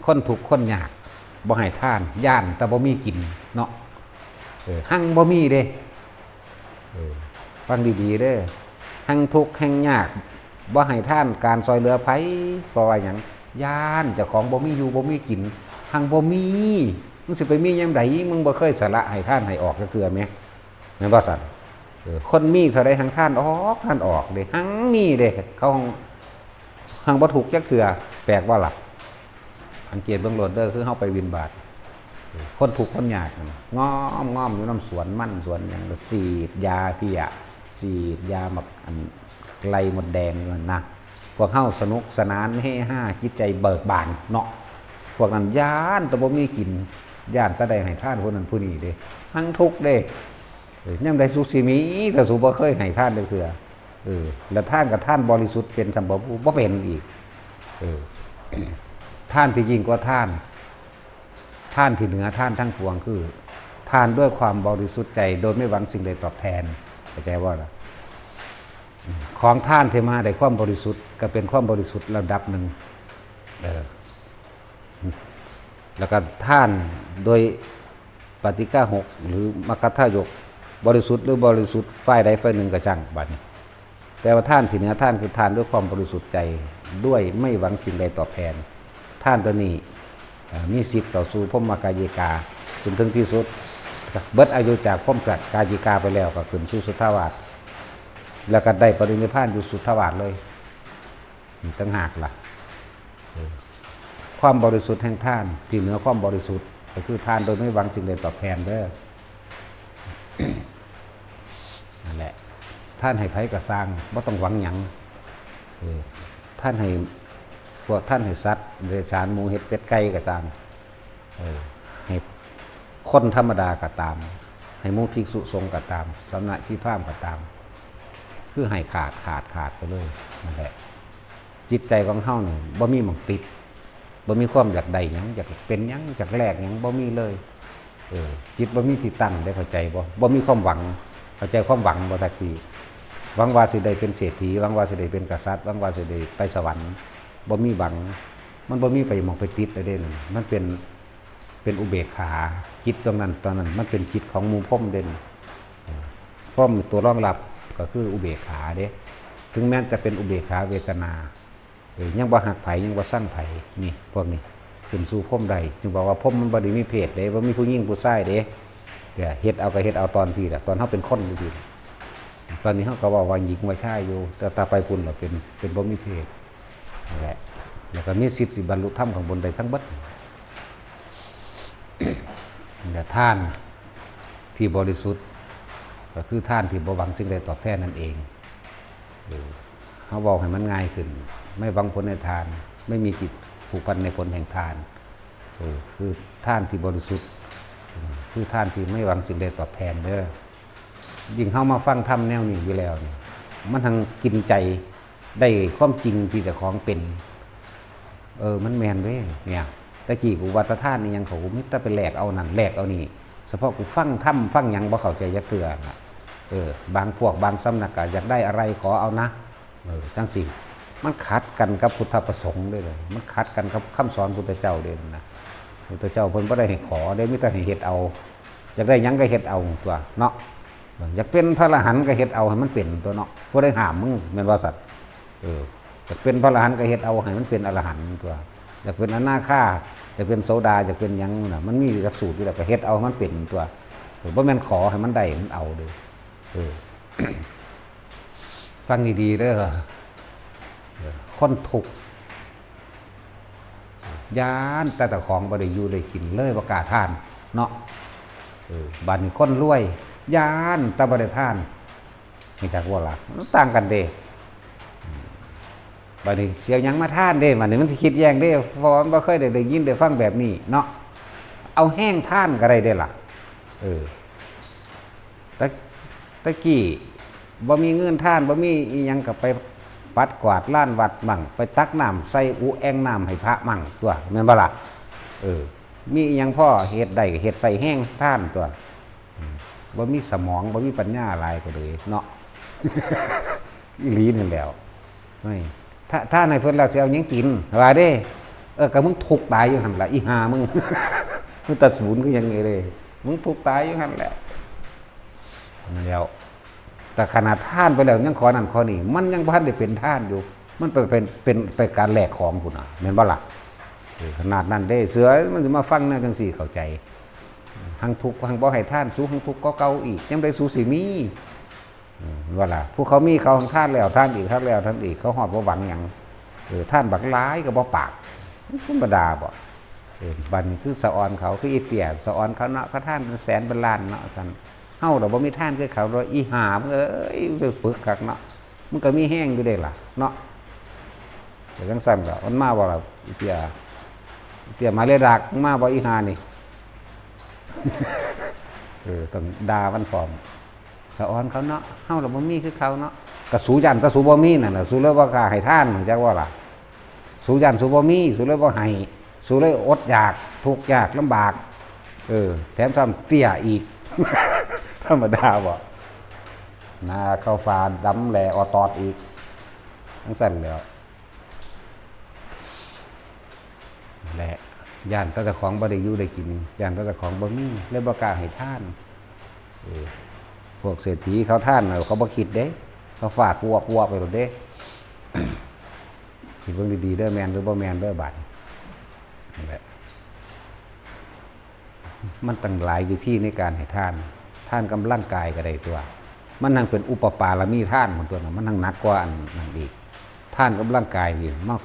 ຄົນທຸກຄົນຍາກ ບໍ່ໃຫ້ທານ ຢ້ານແຕ່ບໍ່ມີກິນເນາະ. ເອີ ຮັ່ງບໍ່ມີເດ້. ເອີ ຟັງດີໆເດີ ຮັ່ງທຸກຮັ່ງຍາກ ບໍ່ໃຫ້ທານການຊ່ອຍເຫຼືອໃຜ. ເພາະວ່າຫຍັງ? ຢ້ານເຈົ້າຂອງບໍ່ມີຢູ່ບໍ່ມີກິນ. ຮັ່ງບໍ່ມີ ມຶງຊິໄປມີຍາມໃດ? ມຶງບໍ່ເຄີຍສະຫຼະໃຫ້ທານໃຫ້ອອກຈັກເທື່ອແມ. ແມ່ນບໍ່ຊັ້ນ? ເອີ ຄົນມີເທົ່າໃດຮັ່ງທານອອກ ທານອອກເດ້ ຮັ່ງມີເດ້ ເຂົາຮັ່ງ ຮັ່ງບໍ່ທຸກຈັກເທື່ອ. ແປກບໍ່ລະ? ສັງເກດເບິ່ງໂລດເດີ ຄືເຮົາໄປບິນບາດ ເອີ ຄົນທຸກຄົນຍາກນັ້ນ ງອມໆຢູ່ນຳສວນມັນສວນຫຍັງ ກໍສີດຢາເພຍ ສີດຢາໝາກ ອັນ ໄລ່ມົດແດງຢູ່ຫັ້ນນະ. ພວກເຮົາສະໜຸກສະໜານເຮຮາ ຈິດໃຈເບີກບານເນາະ. ພວກນັ້ນຢ້ານແຕ່ບໍ່ມີກິນ ຢ້ານແຕ່ໄດ້ໃຫ້ທານຜູ້ນັ້ນຜູ້ນີ້ເດ້ ຮັ່ງທຸກເດ້. ເອີ ຍາມໃດສຸຊິມີ ແຕ່ສຸບໍ່ເຄີຍໃຫ້ທານຈັກເທື່ອ. ເອີ ແລ້ວທານກໍທານບໍລິສຸດເປັນສ່ຳບໍ່? ບໍ່ເປັນອີກ. ເອີ ທານທີ່ຍິ່ງກວ່າທານ ທານທີ່ເໜືອທານທັງປວງ ຄືທານດ້ວຍຄວາມບໍລິສຸດໃຈ ໂດຍໄມ່ຫວັງສິ່ງໃດຕອບແທນ. ເຂົ້າໃຈບໍ່ລະ? ຂອງທານທີ່ມາດ້ວຍຄວາມບໍລິສຸດ ກໍເປັນຄວາມບໍລິສຸດລະດັບໜຶ່ງ. ເອີ ແລ້ວກໍທານໂດຍປາຕິກາຫົກ ຫຼື ມັກຄະທາຍົກ ບໍລິສຸດ ຫຼື ບໍລິສຸດຝ່າຍໃດຝ່າຍໜຶ່ງກໍຊ່າງ ບາດນີ້. ແຕ່ວ່າທານທີ່ເໜືອທານ ຄືທານດ້ວຍຄວາມບໍລິສຸດໃຈ ດ້ວຍໄມ່ຫວັງສິ່ງໃດຕອບແທນ. ທານຕົວນີ້ ເອີ ມີສິດເຂົ້າສູ່ພົມມະກາຍິກາ ຈົນເຖິງທີ່ສຸດ. ເບິດອາຍຸຈາກພົມມະກາຍິກາໄປແລ້ວ ກໍຂຶ້ນສູ່ສຸດທາວາດ ແລ້ວກໍໄດ້ປະລິນິບພານຢູ່ສຸດທາວາດເລີຍ. ອີກຕ່າງຫາກລະ ເອີ ຄວາມບໍລິສຸດແຫ່ງທານທີ່ເໜືອຄວາມບໍລິສຸດ ກໍຄືທານໂດຍໄມ່ຫວັງສິ່ງໃດຕອບແທນເດີ. ນັ້ນແຫຼະ ທ່ານໃຫ້ໃຜກໍຊ່າງ ບໍ່ຕ້ອງຫວັງຫຍັງ. ເອີ ທ່ານໃຫ້ ພວກທ່ານໃຫ້ສັດເດຣະສານ ໝູ ເຫັດ ເປັດ ໄກ່ກໍຊ່າງ ເອີ ໃຫ້ຄົນທຳມະດາກໍຕາມ ໃຫ້ໝູ່ພິກສຸສົງກໍຕາມ ສຳມະເນນຊີພາມກໍຕາມ ຄືໃຫ້ຂາດ ຂາດ ຂາດໄປເລີຍ. ນັ້ນແຫຼະ ຈິດໃຈຂອງເຮົານີ້ບໍ່ມີໝ່ອງຕິດ ບໍ່ມີຄວາມຢາກໄດ້ຫຍັງ ຢາກເປັນຫຍັງ ຢາກແລກຫຍັງ ບໍ່ມີເລີຍ. ເອີ ຈິດບໍ່ມີທີ່ຕັ້ງເດ້ ເຂົ້າໃຈບໍ່? ບໍ່ມີຄວາມຫວັງ. ເຂົ້າໃຈຄວາມຫວັງບໍ່? ແທັກຊີ ຫວັງວ່າຊິໄດ້ເປັນເສດຖີ ຫວັງວ່າຊິໄດ້ເປັນກະສັດ ຫວັງວ່າຊິໄດ້ໄປສະຫວັນ ບໍ່ມີຫວັງ. ມັນບໍ່ມີໄປໝ່ອງໄປຕິດເດ້ນັ້ນ ມັນເປັນ ເປັນອຸເບກຂາ. ຈິດຕົງນັ້ນ ຕອນນັ້ນມັນເປັນຈິດຂອງໝູ່ພົມເດ້. ເອີ ພົມຕົວລອງຮັບກໍຄືອຸເບກຂາເດ້ ເຖິງແມ່ນຈະເປັນອຸເບກຂາເວທະນາ. ເອີ ຍັງບໍ່ຮັກໃຜ ຍັງບໍ່ຊັງໃຜ. ນີ້ ພວກນີ້ຂຶ້ນສູ່ພົມໄດ້ ຈຶ່ງບອກວ່າພົມມັນບໍ່ໄດ້ມີເພດເດ້ ບໍ່ມີຜູ້ຍິງຜູ້ຊາຍເດ້. ແຕ່ເຮັດເອົາກໍເຮັດເອົາຕອນພີ້ລະ ຕອນເຮົາເປັນຄົນຢູ່ພີ້. ຕອນນີ້ເຮົາກໍເວົ້າວ່າຍິງວ່າຊາຍຢູ່ ແຕ່ຖ້າໄປພຸ້ນລະເປັນ ເປັນບໍ່ມີເພດ. ນັ້ນແຫຼະ ແລ້ວກໍມີສິດຊິບັນລຸທຳຂ້າງບົນໄດ້ທັງເບິດ. ແລະ ທານທີ່ບໍລິສຸດ ກໍຄືທານທີ່ບໍ່ຫວັງສິ່ງໃດຕອບແທນນັ້ນເອງ. ເອີ ເຮົາເວົ້າໃຫ້ມັນງ່າຍຂຶ້ນ ໄມ່ຫວັງຜົນໃນທານ ໄມ່ມີຈິດຜູກພັນໃນຜົນແຫ່ງທານ. ເອີ ຄືທານທີ່ບໍລິສຸດ ເອີ ຄືທານທີ່ໄມ່ຫວັງສິ່ງໃດຕອບແທນເດີ. ຍິ່ງເຮົາມາຟັງທຳແນວນີ້ຢູ່ແລ້ວນີ້ ມັນທັງກິນໃຈ ໄດ້ຄວາມຈິງທີ່ເຈົ້າຂອງເປັນ. ເອີ ມັນແມ່ນເດ້ ເນຍ ແຕ່ກີ້ກູວ່າຕະທານອີ່ຫຍັງ ເຂົາກໍມີແຕ່ໄປແລກເອົານັ້ນແລກເອົານີ້. ສະເພາະກູຟັງທຳຟັງຫຍັງບໍ່ເຂົ້າໃຈຈັກເທື່ອນະ. ເອີ ບາງພວກບາງສຳນັກກໍຢາກໄດ້ອະໄລຂໍເອົານະ. ເອີ ຈັ່ງຊີ້ ມັນຂັດກັນກັບພຸດທະປະສົງເດ້ ມັນຂັດກັນກັບຄຳສອນພຸດທະເຈົ້າເດ້ນະ. ພຸດທະເຈົ້າເພິ່ນບໍ່ໄດ້ໃຫ້ຂໍເດ້ ມີແຕ່ໃຫ້ເຮັດເອົາ. ຢາກໄດ້ຫຍັງກໍເຮັດເອົາຕົວະເນາະ. ຢາກເປັນພະລະຫັນກໍເຮັດເອົາໃຫ້ມັນເປັນຕົວະເນາະ ຜູ້ໃດຫ້າມມຶງ ແມ່ນບໍ່ຊັ້ນ? ເອີ ຢາກເປັນພະລະຫັນກໍເຮັດເອົາໃຫ້ມັນເປັນອະລະຫັນຕົວະ. ຢາກເປັນອະນາຄາ ຢາກເປັນໂສດາ ຢາກເປັນຫຍັງນະ ມັນມີຫຼັກສູດຢູ່ແລ້ວ ກໍເຮັດເອົາໃຫ້ມັນເປັນຕົວະ. ເອີ ບໍ່ແມ່ນຂໍໃຫ້ມັນໄດ້ ມັນເອົາເດ້. ເອີ ຟັງດີໆເດີ ເອີ ຄົນທຸກ ຢ້ານແຕ່ເຈົ້າຂອງບໍ່ໄດ້ຢູ່ໄດ້ກິນ ເລີຍບໍ່ກ້າທານເນາະ. ເອີ ບາດນີ້ຄົນລວຍ ຢ້ານແຕ່ບໍ່ໄດ້ທານ ຮູ້ຈັກບໍ່ລະ? ມັນຕ່າງກັນເດ້. ບາດນີ້ຊິເອົາຫຍັງມາທານເດ້ ບາດນີ້ມັນຊິຄິດແຍ່ງເດ້ ເພາະວ່າມັນບໍ່ເຄີຍໄດ້ ໄດ້ຍິນໄດ້ຟັງແບບນີ້ເນາະ. ເອົາແຮງທານກໍໄດ້ເດ້ລະ. ເອີ ແຕ່ ແຕ່ກີ້ບໍ່ມີເງິນທານ ບໍ່ມີອີ່ຫຍັງ ກໍໄປປັດກວາດລານວັດໝັ້ງ ໄປຕັກນ້ຳໃສ່ອຸແອ່ງນ້ຳໃຫ້ພະໝັ້ງຕົວະ ແມ່ນບໍ່ລະ? ເອີ ມີອີ່ຫຍັງພໍເຮັດໄດ້ ເຮັດໃສ່ແຮງທານຕົວະ. ບໍ່ມີສະໝອງ ບໍ່ມີປັນຍາຫຼາຍກໍເລີຍເນາະ. ອີ່ຫຼີນັ້ນແຫຼ້ວ. ເຮີ້ຍ ຖ້າ ຖ້າໃຫ້ເພິ່ນແລ້ວຊິເອົາຫຍັງກິນ ວ່າເດ້. ເອີ ກໍມຶງທຸກຕາຍຢູ່ຫັ້ນລະ ອີ່ຫ່າມຶງ ມຶງຕາສູນຄືຫຍັງນີ້ເດ້ ມຶງທຸກຕາຍຢູ່ຫັ້ນແຫຼະ ນັ້ນແຫຼ້ວ. ແຕ່ຂະໜາດທານໄປແລ້ວ ຍັງຂໍນັ້ນຂໍນີ້ ມັນຍັງບໍ່ທັນໄດ້ເປັນທານຢູ່ ມັນໄປເປັນ ເປັນໄປການແລກຂອງພຸ້ນນະ ແມ່ນບໍ່ລະ? ເອີ ຂະໜາດນັ້ນເດ້ ເສືອມັນຊິມາຟັງແນວຈັ່ງຊີ້ ເຂົ້າໃຈ ທັງທຸກ ທັງບໍ່ໃຫ້ທານ ສູທັງທຸກກວ່າເກົ່າອີກ ຈັ່ງໃດສູຊິມີ? ເອີ ວ່າລະ ຜູ້ເຂົາມີເຂົາທັງທານແລ້ວທານອີກ ທັງແລ້ວທັງອີກ ເຂົາຮອດບໍ່ຫວັງຫຍັງ. ເອີ ທານບັກຫຼາຍກໍບໍ່ປາກ ມັນທຳມະດາບໍ? ເອີ ບັດນີ້ຄືສະອອນເຂົາ ຄືອີເຕ້ຍ ສະອອນເຂົາເນາະ ເຂົາທານເປັນແສນເປັນລ້ານເນາະ ຊັ້ນ ເຮົາລະບໍ່ມີທານຄືເຂົາດອກ ອີ່ຫ່າເອີຍ ປຶກຄັກເນາະ ມັນກໍມີແຮງຢູ່ເດ້ລະເນາະ. ແຕ່ຈັ່ງຊັ້ນກໍມັນມາບໍ່ລະ ອີເຕ້ຍ ເຕ້ຍມາເລດາກ ມາບໍ່ ອີ່ຫ່ານີ້? ເອີ ຕ້ອງດ່າມັນພ້ອມ ສະອອນເຂົາເນາະ ເຮົາລະບໍ່ມີຄືເຂົາເນາະ. ກໍສູຢ້ານແຕ່ສູບໍ່ມີນັ້ນນະ ສູເລີຍບໍ່ກ້າໃຫ້ທານ ຮູ້ຈັກບໍ່ລະ? ສູຢ້ານສູບໍ່ມີ ສູເລີຍບໍ່ໃຫ້ ສູເລີຍອົດຢາກ ທຸກຍາກລຳບາກ ເອີ ແຖມຊ້ຳເຕ້ຍອີກ ທຳມະດາບໍ? ໜ້າເຂົ້າຟ້າດຳແຫຼອອດຕອດອີກ ຈັ່ງຊັ້ນແຫຼ້ວ. ແລະ ຢ້ານແຕ່ເຈົ້າຂອງບໍ່ໄດ້ຢູ່ໄດ້ກິນ ຢ້ານແຕ່ເຈົ້າຂອງບໍ່ມີ ເລີຍບໍ່ກ້າໃຫ້ທານ. ເອີ ພວກເສດຖີເຂົາທານ ເຂົາບໍ່ຄິດເດ້ ເຂົາຟາດປວກໆ ໄປໂລດເດ້. ຄິດເບິ່ງດີໆເດີ ແມ່ນຫຼືບໍ່ແມ່ນເດີບາດນີ້ ນັ້ນແຫຼະ. ມັນຕັ້ງຫຼາຍວິທີໃນການໃຫ້ທານ ທານກຳລັງກາຍກໍໄດ້ຕົວະ ມັນທັງເປັນອຸປະປາລະມີທານພຸ້ນຕົວະ ມັນທັງໜັກກວ່າອັນນັ້ນອີກ. ທານກຳລັງກາຍນີ້ ມາ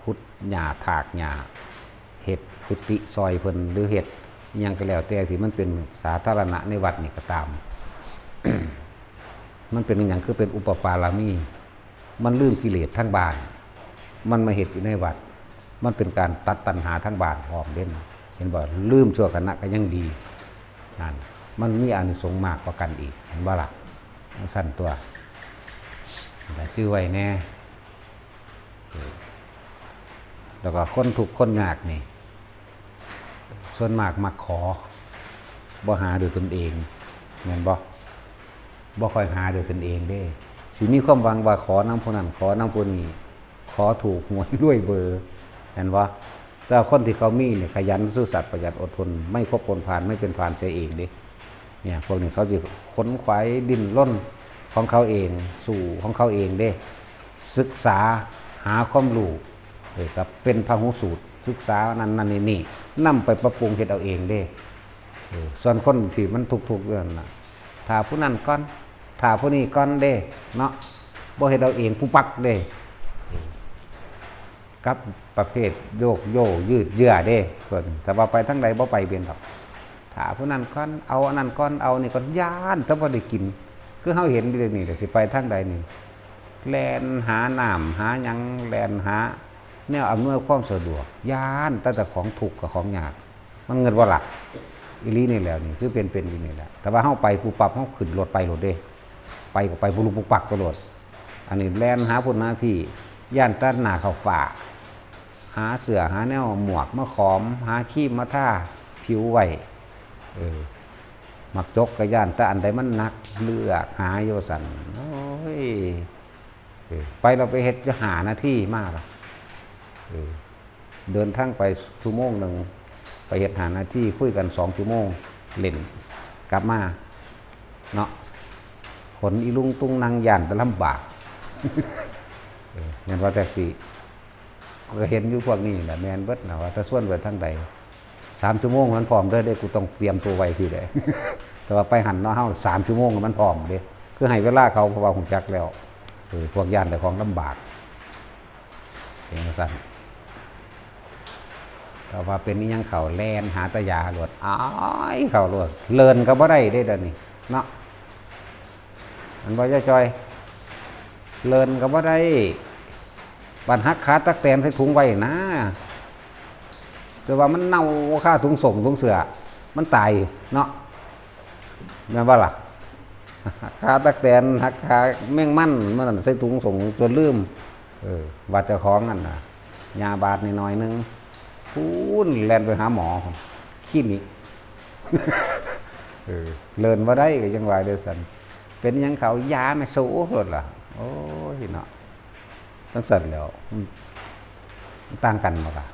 ຂຸດຫຍ້າຖາກຫຍ້າ ເຮັດກຸຕິຊ່ອຍເພິ່ນ ຫຼືເຮັດຫຍັງກໍແລ້ວແຕ່ທີ່ມັນເປັນສາທາລະນະໃນວັດນີ້ກໍຕາມ ມັນເປັນຫຍັງຄືເປັນອຸປະປາລະມີ? ມັນລືມກິເລດທາງບ້ານ ມັນມາເຮັດຢູ່ໃນວັດ ມັນເປັນການຕັດຕັນຫາທາງບ້ານພ້ອມເດ້ນະ ເຫັນບໍ່? ລືມຊົ່ວຂະນະກໍຍັງດີ ນັ້ນ ມັນມີອານິສົງມາກກວ່າກັນອີກ ເຫັນບໍ່ລະ? ຈັ່ງຊັ້ນຕົວະ ໃຫ້ຈື່ໄວ້ແດ່. ແລ້ວກໍຄົນທຸກຄົນຍາກນີ້ ສ່ວນມາກມັກຂໍ ບໍ່ຫາໂດຍຕົນເອງ ແມ່ນບໍ່? ບໍ່ຄ່ອຍຫາໂດຍຕົນເອງເດ້ ຊິມີຄວາມຫວັງວ່າຂໍນຳຜູ້ນັ້ນ ຂໍນຳຜູ້ນີ້ ຂໍຖືກຫວຍລວຍເບີ ແມ່ນບໍ່? ແຕ່ວ່າຄົນທີ່ເຂົາມີນີ້ ຂະຫຍັນ ຊື່ສັດ ປະຢັດ ອົດທົນ ໄມ່ຄົບຄົນພານ ໄມ່ເປັນພານເສຍເອງເດ້. ເນຍ ພວກນີ້ເຂົາຊິຂົນຂວາຍດີ້ນລົນຂອງເຂົາເອງ ສູ້ຂອງເຂົາເອງເດ້ ສຶກສາຫາຄວາມຮູ້ ເອີ ກໍເປັນພະຫູສູດ ສຶກສານັ້ນໆ ນີ້ໆ ນຳໄປປັບປຸງເຮັດເອົາເອງເດ້. ເອີ ສ່ວນຄົນທີ່ມັນທຸກໆ ຢູ່ນັ້ນນະ ຖ້າຜູ້ນັ້ນກ່ອນ ຖ້າຜູ້ນີ້ກ່ອນເດ້ເນາະ ບໍ່ເຮັດເອົາເອງປຸບປັບເດ້. ກັບປະເພດໂຍກໂຢຍືດເຍື້ອເດ້ ເພິ່ນ ແຕ່ວ່າໄປທາງໃດບໍ່ໄປເປັນດອກ ຖ້າຜູ້ນັ້ນກ່ອນ ເອົາອັນນັ້ນກ່ອນ ເອົານີ້ກ່ອນ ຢ້ານແຕ່ບໍ່ໄດ້ກິນ ຄືເຮົາເຫັນຢູ່ດຽວນີ້ລະ ຊິໄປທາງໃດນີ້ ແລ່ນຫານ້ຳຫາຫຍັງ ແລ່ນຫາແນວອຳນວຍຄວາມສະດວກ ຢ້ານແຕ່ເຈົ້າຂອງທຸກກັບຂອງຍາກ. ມັນເງິດບໍ່ລະ? ອີ່ຫຼີນີ້ແຫຼະ ນີ້ຄືເປັນ ເປັນຢູ່ນີ້ແຫຼະ ແຕ່ວ່າເຮົາໄປປຸບປັບ ເຮົາຂຶ້ນລົດໄປໂລດເດ້ ໄປກໍໄປປຸບປັບໄປໂລດ. ອັນນີ້ແລ່ນຫາພຸ້ນຫາພີ້ ຢ້ານແຕ່ໜ້າເຂົ້າຟ້າ ຫາເສື້ອຫາແນວໝວກມາຂອມ ຫາຄຣີມມາທາຜິວໄວ້ ເອີ ໝາກຈົກກໍຢ້ານແຕ່ອັນໃດມັນໜັກ ເລືອກຫາຢູ່ວ່າຊັ້ນ. ໂອ້ຍ ເອີ ໄປແລ້ວໄປເຮັດຢູ່ຫ້ານາທີມາລະ ເອີ ເດີນທາງໄປຊົ່ວໂມງໜຶ່ງ ໄປເຮັດຫ້ານາທີ ຄຸຍກັນສອງຊົ່ວໂມງ ຫຼິ້ນກັບມາເນາະ ຂົນອີລຸງຕຸງນັງ ຢ້ານແຕ່ລຳບາກ ເອີ ແມ່ນວ່າແທັກຊີ ຂ້ອຍກໍເຫັນຢູ່ພວກນີ້ແຫຼະ ແມ່ນເບິດນະ ວ່າແຕ່ຊວນໄປທາງໃດ ສາມຊົ່ວໂມງມັນພ້ອມເດີ ເດ້ ກູຕ້ອງຕຽມຕົວໄວ້ພີ້ເດ້ ແຕ່ວ່າໄປຫັ້ນເນາະ ເຮົາສາມຊົ່ວໂມງມັນພ້ອມເດ້ ຄືໃຫ້ເວລາເຂົາ ເພາະວ່າຮູ້ຈັກແລ້ວ ເອີ ພວກຢ້ານແຕ່ຂອງລຳບາກ ເປັນຈັ່ງຊັ້ນ. ຖ້າວ່າເປັນອີ່ຫຍັງເຂົ້າ ແລ່ນຫາແຕ່ຢາໂລດ ອາຍເຂົ້າໂລດ ເລີນກໍບໍ່ໄດ້ເດ້ດຽວນີ້ເນາະ ແມ່ນບໍ່ ຍາຍຈ່ອຍ? ເລີນກໍບໍ່ໄດ້ ບັດຫັກຄາຕັກແຕນໃສ່ຖົງໄວ້ນະ ແຕ່ວ່າມັນເນົ່າຄາຖົງສົ້ງຖົງເສື້ອ ມັນຕາຍເນາະ ແມ່ນບໍ່ລະ? ຄາຕັກແຕນ ຫັກຄາແມງມັນ ມັນນັ້ນໃສ່ຖົງສົ້ງ ຈົນລືມ ເອີ ວ່າເຈົ້າຂອງນັ້ນນະ ຢາບາດໜ້ອຍໆໜຶ່ງ ພຸ້ນແລ່ນໄປຫາໝໍ ຄລີນິກ ເອີ ເລີນບໍ່ໄດ້ ກໍຍັງວ່າຈັ່ງຊັ້ນ ເປັນຫຍັງເຂົາຢາແມ່ໂຊໂລດລະ ໂອ້ຍເນາະ ຈັ່ງຊັ້ນແຫຼ້ວ ມັນຕ່າງກັນບໍ່ລະ?